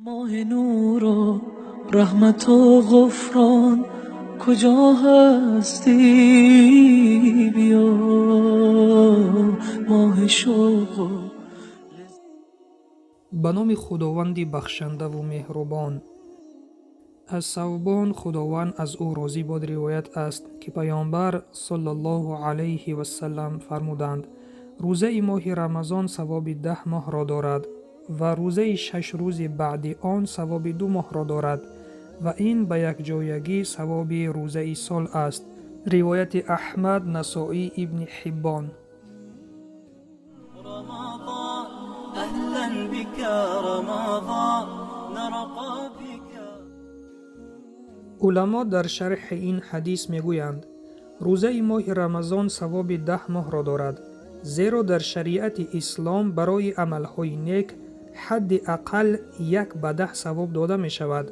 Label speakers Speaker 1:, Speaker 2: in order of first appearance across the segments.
Speaker 1: Моҳи нуру раҳмату ғуфрон, куҷо ҳастӣ, биё, моҳи шавқу
Speaker 2: Ба номи Худованди бахшандаву меҳрубон. Аз Савбон, Худованд аз ӯ розӣ бод, ривоят аст, ки Паёмбар саллаллоҳу алайҳи васалам фармуданд: «Рӯзаи моҳи Рамазон савоби 10 моҳро дорад ва рӯзаи 6 рӯзи баъди он савоби 2 моҳро дорад ва ин ба якҷоягӣ савоби рӯзаи сол аст». Ривояти Аҳмад, Насоӣ, Ибни Ҳиббон.
Speaker 1: رمضان، أهلا بك رمضان، نرقى بك.
Speaker 2: Уламо дар шарҳи ин ҳадис мегӯянд: рӯзаи моҳи Рамазон савоби 10 моҳро дорад, зеро дар шариати ислом барои амалҳои нек ҳадди ақал 1 ба 10 савоб дода мешавад.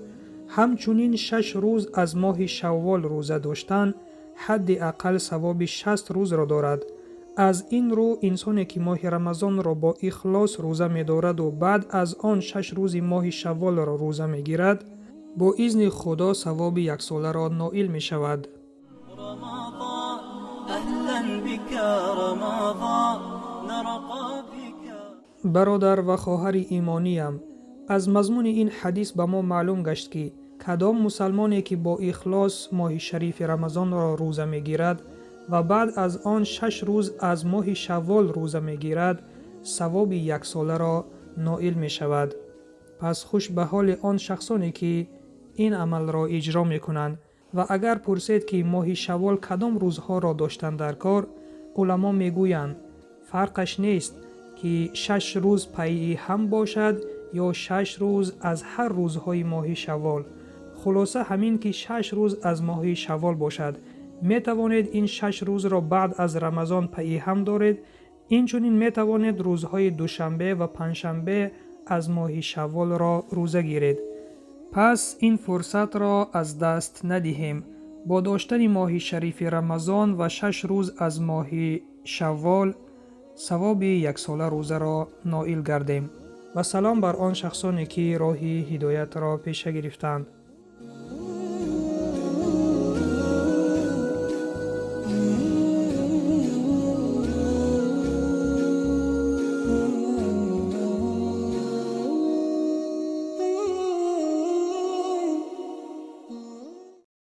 Speaker 2: Ҳамчунин 6 рӯз аз моҳи шаввол рӯза доштан ҳадди ақал савоби 60 рӯзро дорад. Аз ин рӯ, инсоне ки моҳи Рамазонро бо ихлос рӯза медораду баъд аз он 6 рӯзи моҳи шавволро рӯза мегирад, бо изни Худо савоби яксоларо ноил мешавад.
Speaker 1: رمضان، أهلا بك رمضان، نرقى بك.
Speaker 2: Бародар ва хоҳари имониям, аз мазмуни ин ҳадис ба мо маълум гашт, ки кадом мусалмоне ки бо ихлос моҳи шарифи Рамазонро рӯза мегирад ва баъд аз он 6 рӯз аз моҳи шаввол рӯза мегирад, савоби яксоларо ноил мешавад. Пас хуш ба ҳоли он шахсоне, ки ин амалро иҷро мекунанд. Ва агар пурсед, ки моҳи шаввол кадом рӯзҳоро доштан дар кор, уламо мегӯянд, фарқаш нест, ки 6 рӯз пайи ҳам бошад ё 6 рӯз аз ҳар рӯзҳои моҳи шаввол. Хулоса, ҳамин ки 6 рӯз аз моҳи шаввол бошад. Метавонед ин 6 рӯзро баъд аз Рамазон пайи ҳам доред, инчунин метавонед рӯзҳои душанбе ва панҷшанбе аз моҳи шавволро рӯза гиред. Пас ин фурсатро аз даст надиҳем. Бо доштани моҳи шарифи Рамазон ва 6 рӯз аз моҳи шаввол савоби яксола рӯзаро ноил гардем. Ва салом бар он шахсоне, ки роҳи ҳидоятро пеша гирифтанд.